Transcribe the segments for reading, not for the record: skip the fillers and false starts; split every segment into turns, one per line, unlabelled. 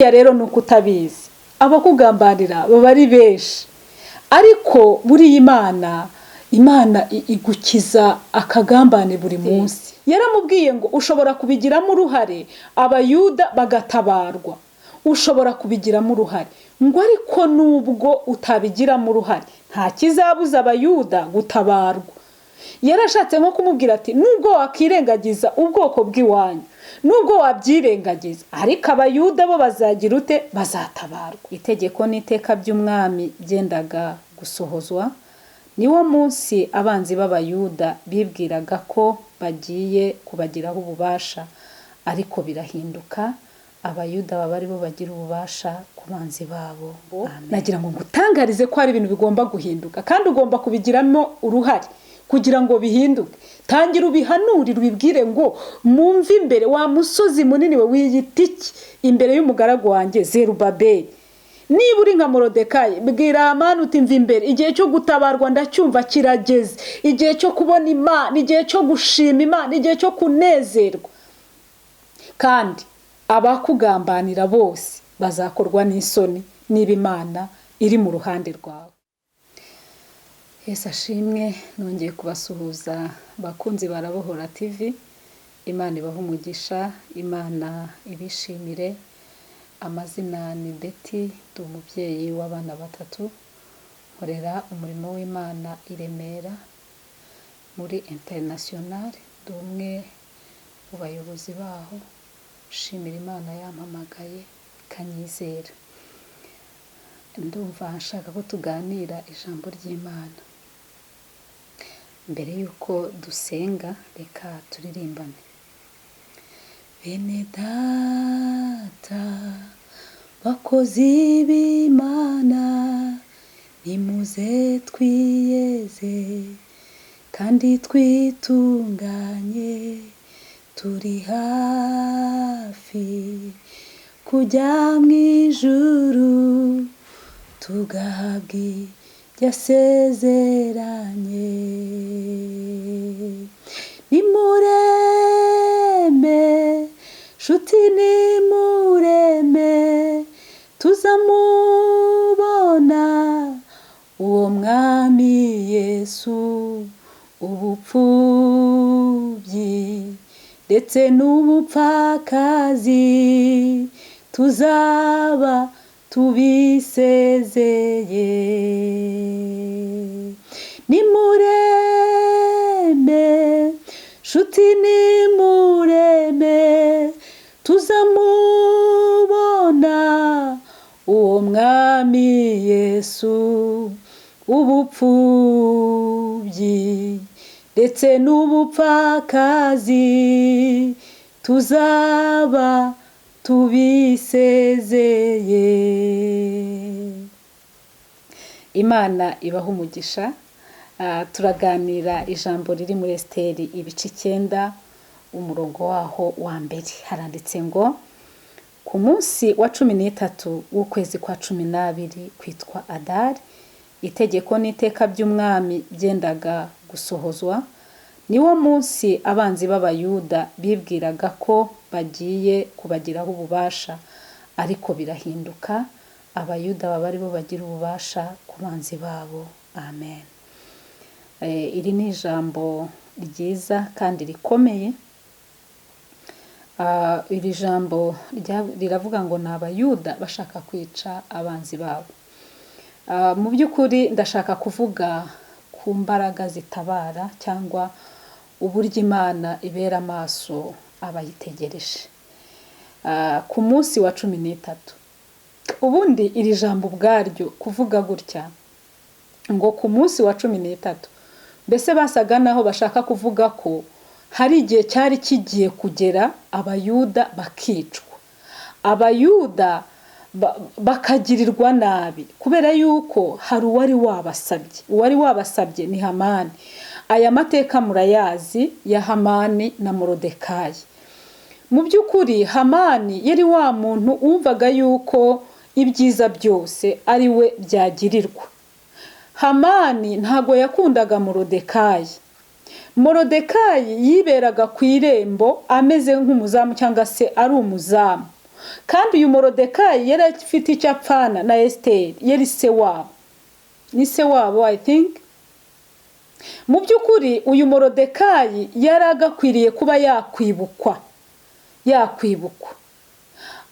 Rero ni uko utabizi, abakugambanira baba ari benshi, ariko buriya Imana igukiza akagambane buri munsi. Yaramubwiye ngo ushobora kubigiramo uruhare Abayuda bagatabarwa, ushobora kubigiramo uruhare, ngo ariko nubwo utabigiramo uruhare nta kizabuza Abayuda gutabarwa. Yarashatse nko kumubwira ati nubwo wakirengagiza ubwoko bw'iwanyu, nubwo wabyirengagiza, ariko Abayuda bo bazagira ute? Bazatabarwa. Itegeko n'iteka by'umwami byendaga gusohozwa. Niwo munsi abanzi b'Abayuda bibwiraga ko bagiye kubagiraho ububasha, ariko birahinduka, Abayuda baba aribo bagira ububasha ku banzi babo. Nagira ngo ngutangarize ko hari ibintu bigomba guhinduka, kandi ugomba kubigiramo uruhare kugira ngo bihinduke. Tangira ubihanurire, ubibwire ngo mumve imbere wa musozi munini we wiyita iki imbere y'umugaragu wanjye Zerubabeli. Niba uri nka Morodekayi, bwira Hamani uti mva imbere, igihe cyo gutabarwa ndacyumva kirageze, igihe cyo kubona Imana, igihe cyo gushima Imana, igihe cyo kunezerwa. Kandi abakugambanira bose bazakorwa n'isoni niba Imana iri mu ruhande rwawe. Yesu ashimwe, nongeye kubasuhuza bakunzi ba Arabohora TV, Imana ibahe umugisha, Imana ibishimire. Amazina ni Betty, ndi umubyeyi w'abana batatu, nkorera umurimo w'Imana i Remera muri International, ndi umwe mu bayobozi baho, nshimira Imana yampamagaye ikanyizera. Ndumva nshaka ko tuganira ijambo ry'Imana. Mbere y'uko dusenga reka turirimbane. Bene data bakozi b'Imana, nimuze twiyeze kandi twitunganye, turi hafi kujya mu ijuru, tugahabwa ibyo asezeranye. Nimureme nshuti, nimureme, tuzamubona uwo mwami Yesu, ubupfubyi ndetse n'ubupfakazi tuzaba tubisezeye. Nimureme nshuti, nimureme, tuzamubona uwo mwami Yesu, ubupfubyi ndetse n'ubupfakazi tuzaba tubisezeye. Imana ibahe umugisha. Turaganira ijambo riri muri Esiteri ibice 9 umurongo waho wa mbere. Haranditse ngo ku munsi wa 13 w'ukwezi kwa 12 kwitwa Adari, itegeko n'iteka by'umwami byendaga gusohozwa. Niwo munsi abanzi b'Abayuda bibwiraga ko bagiye kubagiraho ububasha, ariko birahinduka, Abayuda baba aribo bagira ububasha ku banzi babo. Amen. Iri ni ijambo ryiza kandi rikomeye. Iri jambo riravuga ngo ni Abayuda bashaka kwica abanzi babo. Mu by'ukuri ndashaka kuvuga ku mbaraga zitabara, cyangwa uburyo Imana ibera amaso abayitegereje. Ku munsi wa 13, ubundi iri jambo ubwaryo kuvuga gutya ngo ku munsi wa 13, mbese basaga naho bashaka kuvuga ko hari igihe cyari kigiye kugera Abayuda bakicwa, Abayuda bakagirirwa nabi, kubera yuko hari uwari wabasabye. Uwari wabasabye ni Hamani. Aya mateka murayazi ya Hamani na Morodekayi. Mu by'ukuri Hamani yari wa muntu wumvaga yuko ibyiza byose ari we byagirirwa. Hamani ntago yakundaga Morodekayi. Morodekayi yiberaga ku irembo ameze nk'umuzamu cyangwa se ari umuzamu. Kandi uyu Morodekayi yari afite icyo apfana na Esiteri, yari se wabo, ni se wabo I think. Mu by'ukuri uyu Morodekayi yari agakwiriye kuba yakwibukwa,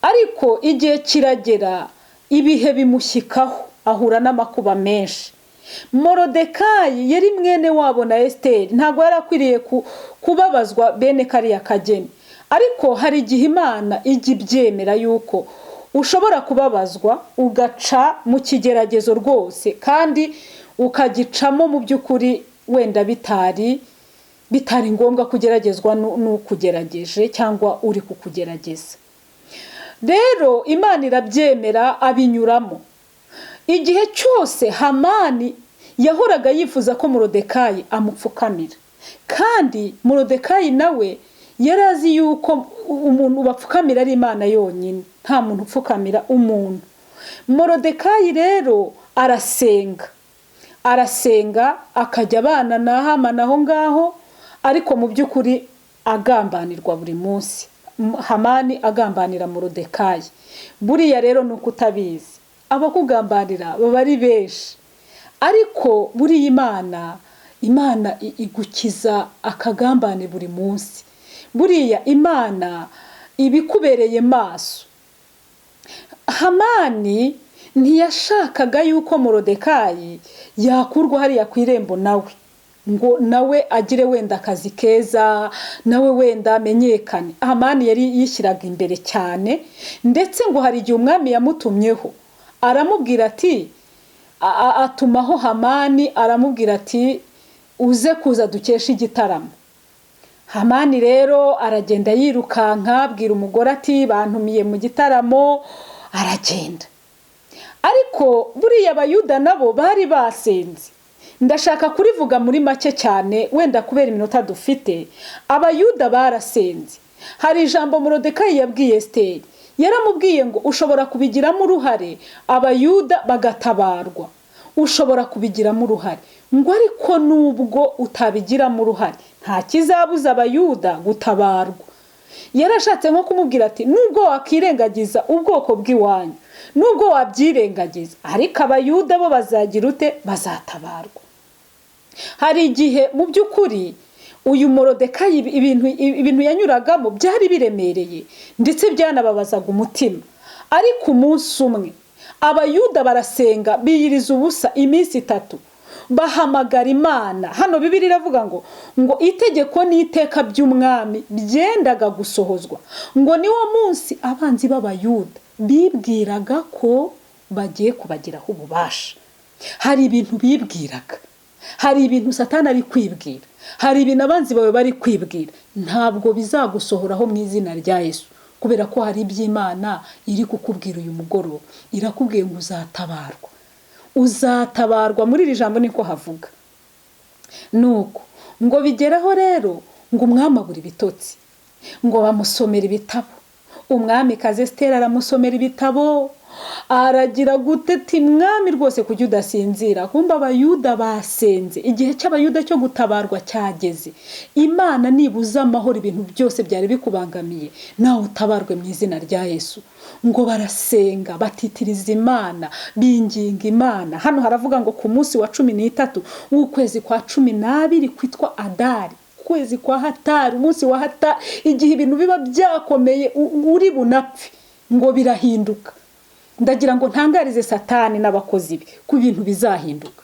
ariko igihe kiragera ibihe bimushyikaho, ahura n'amakuba menshi. Morodekayi yari mwene wabo na Esiteri, ntabwo yari akwiriye kubabazwa bene kariya kageni. Ariko hari igihe Imana ijya ibyemera yuko ushobora kubabazwa ugaca mu kigeragezo rwose, kandi ukagicamo mu by'ukuri wenda bitari ngombwa kugeragezwa n'ukugerageje cyangwa uri kukugerageza. Rero Imana irabyemera, abinyuramo. Igihe cyose Hamani yahoraga yifuza ko Morodekayi amupfukamira, kandi Morodekayi nawe yari azi yuko umuntu bapfukamira ari Imana yonyine, nta muntu upfukamira umuntu. Morodekayi rero arasenga akajya abana na Hamani aho ngaho, ariko mu by'ukuri agambanirwa buri munsi. Hamani agambanira Morodekayi. Buriya rero ni uko utabizi, abakugambanira baba ari benshi, ariko buriya Imana igukiza akagambane buri munsi. Buriya Imana ibikubereye maso. Hamani ntiyashakaga yuko Morodekayi yakurwa hariya ku irembo nawe ngo nawe agire wenda akazi keza, nawe wenda amenyekane. Hamani yari yishyiraga imbere cyane, ndetse ngo hari igihe umwami yamutumyeho aramubwira ati, atumaho Hamani aramubwira ati uze kuza dukesha igitaramo. Hamani rero aragenda yirukanka, abwira umugore ati bantumiye mu gitaramo, aragenda. Ariko buriya Abayuda nabo bari basenze. Ndashaka kurivuga muri make cyane wenda kubera iminota dufite. Abayuda barasenze. Hari ijambo Morodekayi yabwiye Esiteri, yaramubwiye ngo ushobora kubigiramo uruhare Abayuda bagatabarwa, ushobora kubigiramo uruhare, ngo ariko nubwo utabigiramo uruhare nta kizabuza Abayuda gutabarwa. Yarashatse nko kumubwira ati nubwo wakirengagiza ubwoko bw'iwanyu, nubwo wabyirengagiza, ariko Abayuda bo bazagira ute? Bazatabarwa. Hari igihe mu by'ukuri uyu Morodekayi ibintu yanyuragamo byari biremereye, ndetse byanababazaga umutima. Ariko umunsi umwe Abayuda barasenga, biyiriza ubusa iminsi itatu, bahamagara Imana. Hano Bibiliya iravuga ngo itegeko n'iteka by'umwami byendaga gusohozwa, ngo niwo munsi abanzi b'Abayuda bibwiraga ko bagiye kubagiraho ububasha. Hari ibintu bibwiraga, hari ibintu Satani ari kwibwira, hari ibintu abanzi bawe bari kwibwira, ntabwo bizagusohoraho mu izina rya Yesu, kubera ko hari iby'Imana iri kukubwira uyu mugoroba. Irakubwiye ngo uzatabarwa, uzatabarwa. Muri iri jambo niko havuga. Nuko ngo bigeraho rero ngo umwami abura ibitotsi, ngo bamusomera ibitabo. Umwamikazi Esiteri aramusomera ibitabo, aragira gute mwami rwose kujya udasinzira. Kumva Abayuda basenze, igihe cy'Abayuda cyo gutabarwa cyageze. Imana nibuza amahoro ibintu byose byari bikubangamiye, nawe utabarwe mu izina rya Yesu. Ngo barasenga, batitiriza Imana, binginga Imana. Hano haravuga ngo ku munsi wa 13 w'ukwezi kwa 12 kwitwa Adari, kwezi kwa hatari, umunsi wa hatari, igihe ibintu biba byakomeye uri bunapfe, ngo birahinduka. Ndagira ngo ntangarize Satani n'abakozi be ku bintu bizahinduka.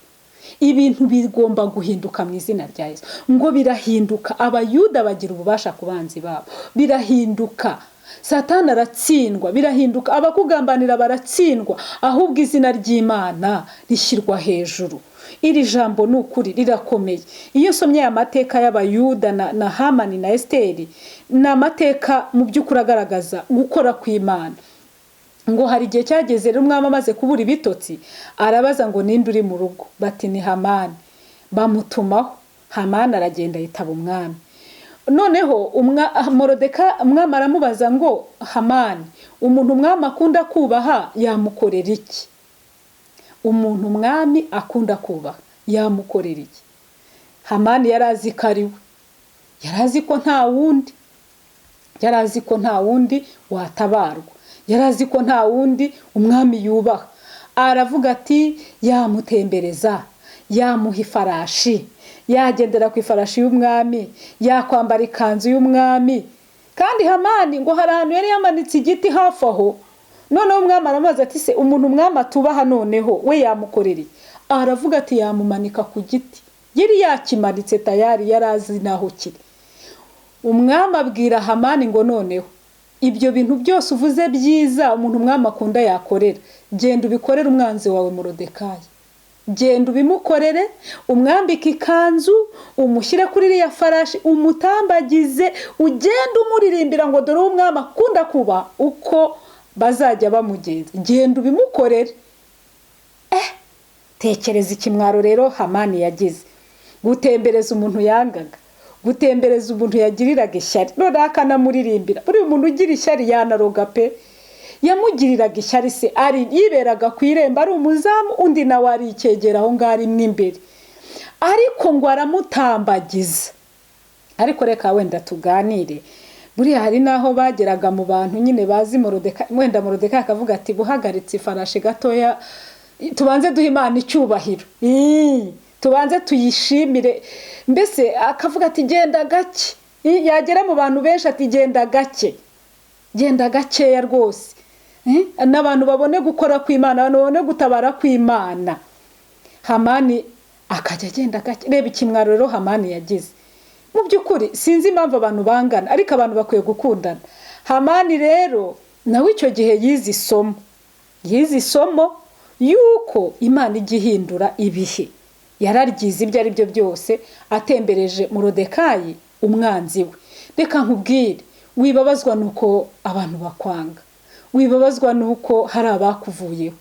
Ibintu bigomba guhinduka mu izina rya Yesu. Ngo birahinduka, Abayuda bagira ububasha ku banzi babo. Birahinduka, Satani aratsindwa, birahinduka, abakugambanira baratsindwa, ahubwo izina ry'Imana rishyirwa hejuru. Iri jambo ni ukuri rirakomeye. Iyo usomye aya mateka y'Abayuda na Hamani na Esiteri, ni amateka mu by'ukuri agaragaza gukora kw'Imana. Ngo hari igihe cyageze rero umwami amaze kubura ibitotsi, arabaza ngo ninde uri mu rugo? Bati ni Hamani. Bamutumaho, Hamani aragenda yitaba umwami. Noneho Morodekayi umwami aramubaza ngo Hamani, umuntu umwami akunda kubaha yamukorera iki? Umuntu umwami akunda kubaha yamukorera iki? Hamani yari azi ko ari we, yari azi ko nta wundi, yari azi ko nta wundi watabarwa. Yari azi ko nta wundi umwami yubaha. Aravuga ati yamutembereza, yamuha ifarashi, yagendera ku ifarashi y'umwami, yakwambara ikanzu y'umwami. Kandi Hamani ngo hari ahantu yari yamanitse igiti hafi aho. Noneho umwami aramubaza ati se umuntu umwami atubaha noneho we yamukorereye? Aravuga ati yamumanika ku giti. Yari yakimanitse tayari, yari azi n'aho kiri. Umwami abwira Hamani ngo noneho ibyo bintu byose uvuze byiza umuntu umwami akunda yakorera, genda ubikorere umwanzi wawe Morodekayi. Genda ubimukorere, umwambike ikanzu, umushyire kuri iriya farashi, umutambagize, ugende umuririmbira ngo dore umwami akunda kuba uko bazajya bamugenza. Genda ubimukorere. Tekereza ikimwaro rero Hamani yagize. Gutembereza umuntu yangaga, gutembereza umuntu yagiriraga ishyari, noneho akanamuririmbira. Buriya umuntu ugira ishyari yanaroga pe. Yamugiriraga ishyari se, ari yiberaga ku irembo ari umuzamu, undi nawe ari icyegera aho ngaho ari mo imbere, ariko ngo aramutambagiza. Ariko reka wenda tuganire, buriya hari n'aho bageraga mu bantu nyine bazi Morodekayi, wenda Morodekayi akavuga ati buhagaritse ifarashi gatoya, tubanze duhe Imana icyubahiro, tubanze tuyishimire. Mbese akavuga ati genda gake. Yagera mu bantu benshi ati genda gake, genda gakeya rwose, n'abantu babone gukora kw'Imana, abantu babone gutabara kw'Imana. Hamani akajya agenda gake. Reba ikimwaro rero Hamani yagize. Mu by'ukuri sinzi impamvu abantu bangana, ariko abantu bakwiye gukundana. Hamani rero nawe icyo gihe yize isomo, yize isomo yuko Imana ijya ihindura ibihe. Yararyize ibyo ari byo byose, atembereje Morodekayi umwanzi we. Reka nkubwire, wibabazwa nuko abantu bakwanga, wibabazwa nuko hari abakuvuyeho,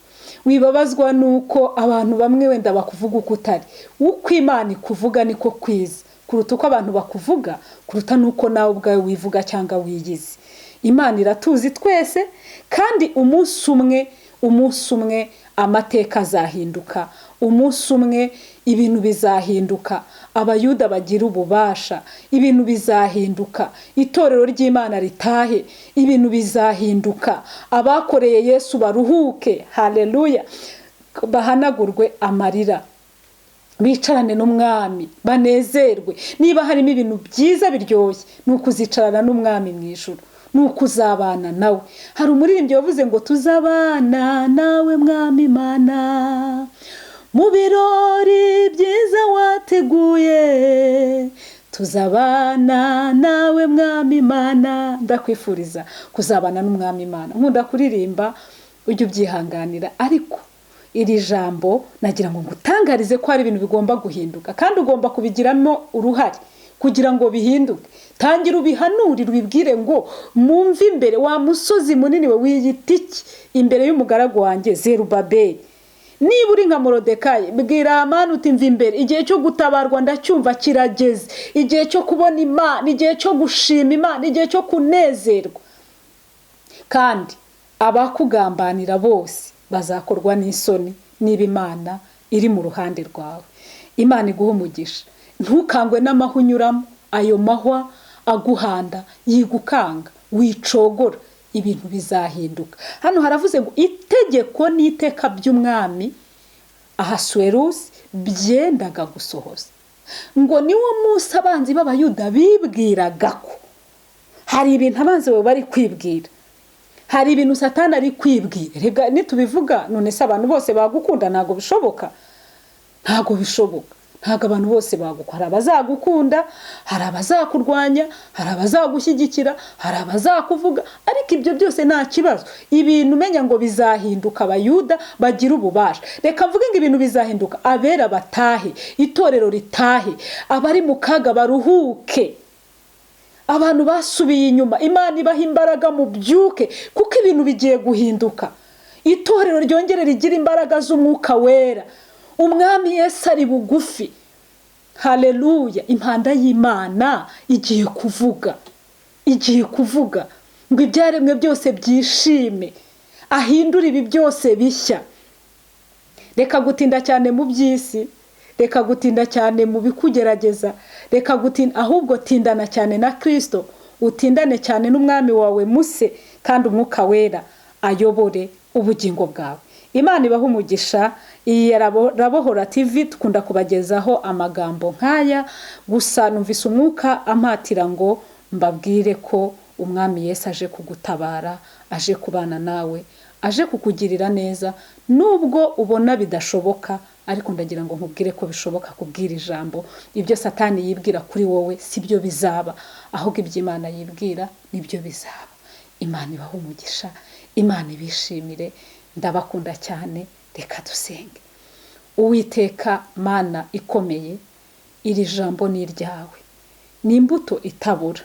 wibabazwa nuko abantu bamwe wenda bakuvuga uko utari. Uko Imana ikuvuga niko kwiza kuruta uko abantu bakuvuga, kuruta nuko nawe ubwawe wivuga cyangwa wiyizi. Imana iratuzi twese, kandi umunsi umwe, umunsi umwe amateka azahinduka, umunsi umwe ibintu bizahinduka, abayuda bagira ububasha, ibintu bizahinduka, itorero ry'Imana ritahe, ibintu bizahinduka, abakoreye Yesu baruhuke, haleluya, bahanagurwe amarira, bicarane n'umwami banezerwe. Niba harimo ibintu byiza biryoshye, ni ukuzicarana n'umwami mu ijuru, ni ukuzabana nawe. Hari umuririmbyi wavuze ngo tuzabana nawe mwami Imana mu birori byiza wateguye, tuzabana nawe mwami Imana. Ndakwifuriza kuzabana n'umwami Imana. Nkunda kuririmba, ujye ubyihanganira, ariko iri jambo nagira ngo ngutangarize ko hari ibintu bigomba guhinduka, kandi ugomba kubigiramo uruhare kugira ngo bihinduke. Tangira ubihanurire, ubibwire ngo mumve imbere wa musozi munini we wiyita iki imbere y'umugaragu wanjye Zerubabeli. Niba uri nka Morodekayi, bwira Hamani uti mva imbere, igihe cyo gutabarwa ndacyumva kirageze, igihe cyo kubona Imana, igihe cyo gushima Imana, igihe cyo kunezerwa. Kandi abakugambanira bose bazakorwa n'isoni niba Imana iri mu ruhande rwawe. Imana iguhe umugisha. Ntukangwe n'amahwa unyuramo, ayo mahwa aguhanda yigukanga, wicogora, ibintu bizahinduka. Hano haravuze ngo itegeko n'iteka by'umwami Ahasuwerusi byendaga gusohoza. Ngo niwo munsi abanzi b'abayuda bibwiraga ko hari ibintu abanzi babo bari kwibwira, hari ibintu Satani ari kwibwira. Rega nitubivuga none se abantu bose bagukunda? Ntago bishoboka, ntago bishoboka. Ntago abantu bose bagukunda. Hari abazagukunda, hari abazakurwanya, hari abazagushyigikira, hari abazakuvuga, ariko ibyo byose nta kibazo. Ibintu umenya ngo bizahinduka, abayuda bagira ububasha. Reka mvuge ngo ibintu bizahinduka, abera batahe, itorero ritahe, abari mu kaga baruhuke, abantu basubiye inyuma Imana ibaha imbaraga mubyuke, kuko ibintu bigiye guhinduka. Itorero ryongere rigira imbaraga z'umwuka wera. Umwami Yesu ari bugufi. Haleluya! Impanda y'Imana igiye kuvuga, igiye kuvuga ngo ibyaremwe byose byishime, ahindure ibi byose bishya. Reka gutinda cyane mu by'isi, reka gutinda cyane mu bikugerageza, reka gutinda, ahubwo tindana cyane na Kristo, utindane cyane n'umwami wawe Muse, kandi umwuka wera ayobore ubugingo bwawe. Imana ibahe umugisha. Iyi ya Rabohora TV dukunda kubagezaho amagambo nk'aya, gusa numvise umwuka ampatira ngo mbabwire ko Umwami Yesu aje kugutabara, aje kubana nawe, aje kukugirira neza, nubwo ubona bidashoboka, ariko ndagira ngo nkubwire ko bishoboka kubwira ijambo. Ibyo Satani yibwira kuri wowe si byo bizaba, ahubwo ibyo Imana yibwira nibyo bizaba. Imana ibahe umugisha, Imana ibishimire, ndabakunda cyane. Reka dusenge. Uwiteka Mana ikomeye, iri jambo ni iryawe, ni imbuto itabura,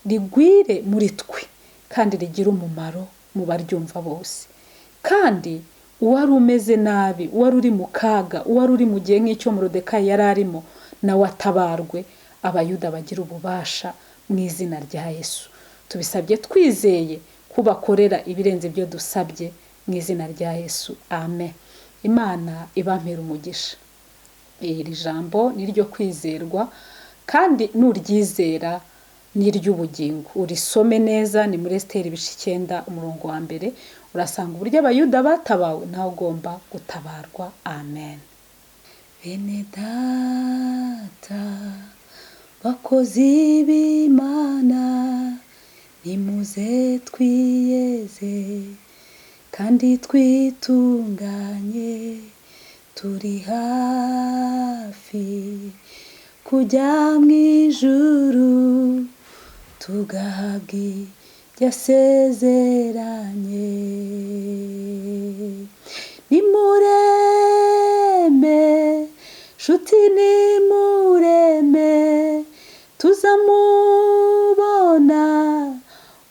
rigwire muri twe kandi rigire umumaro mu baryumva bose. Kandi uwari umeze nabi, uwari uri mu kaga, uwari uri mu gihe nk'icyo Moridekayi yari arimo, nawe atabarwe, Abayuda bagira ububasha mu izina rya Yesu. Tubisabye twizeye kubakorera ibirenze ibyo dusabye mu izina rya Yesu, amen. Imana ibampera umugisha. Iri jambo ni iryo kwizerwa kandi nuryizera ni iry'ubugingo. Urisome neza, ni muri Esiteri ibice 9 umurongo wa 1, urasanga uburyo Abayuda batabawe, nawe ugomba gutabarwa. Amen. Bene data bakozi b'Imana, nimuze twiyeze kandi twitunganye, turi hafi kujya mu ijuru, tugahabwa ibyo asezeranye. Nimureme nshuti, nimureme, tuzamubona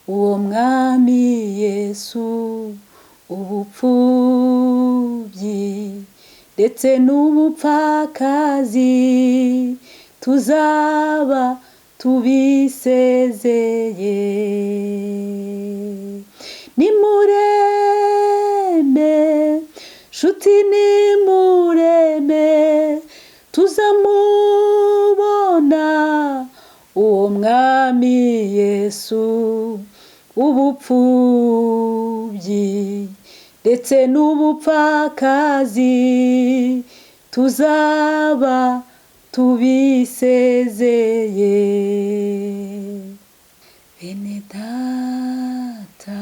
uwo Mwami Yesu, ubupfubyi ndetse n'ubupfakazi tuzaba tubisezeye. Nimureme nshuti, nimureme, tuzamubona uwo Mwami Yesu, ubupfubyi ndetse n'ubupfakazi tuzaba tubisezeye. Bene data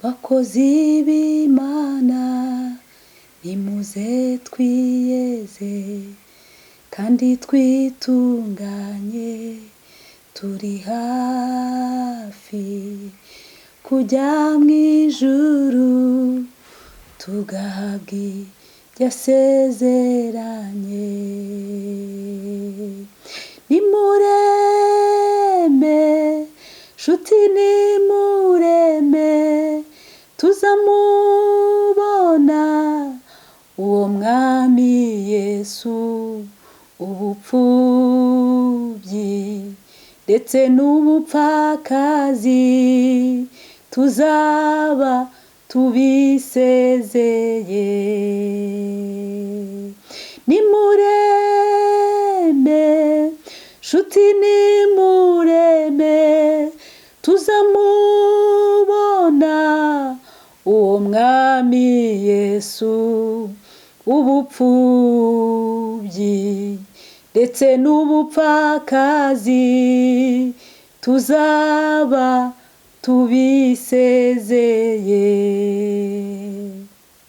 bakozi b'Imana, nimuze twiyeze kandi twitunganye, turi hafi kujya mu ijuru, tugahabwa ibyo asezeranye. Nimureme nshuti, nimureme, tuzamubona uwo Mwami Yesu, ubupfubyi ndetse n'ubupfakazi tuzaba tubisezeye. Nimureme nshuti, nimureme, tuzamubona uwo Mwami Yesu, ubupfubyi ndetse n'ubupfakazi tuzaba tubisezeye.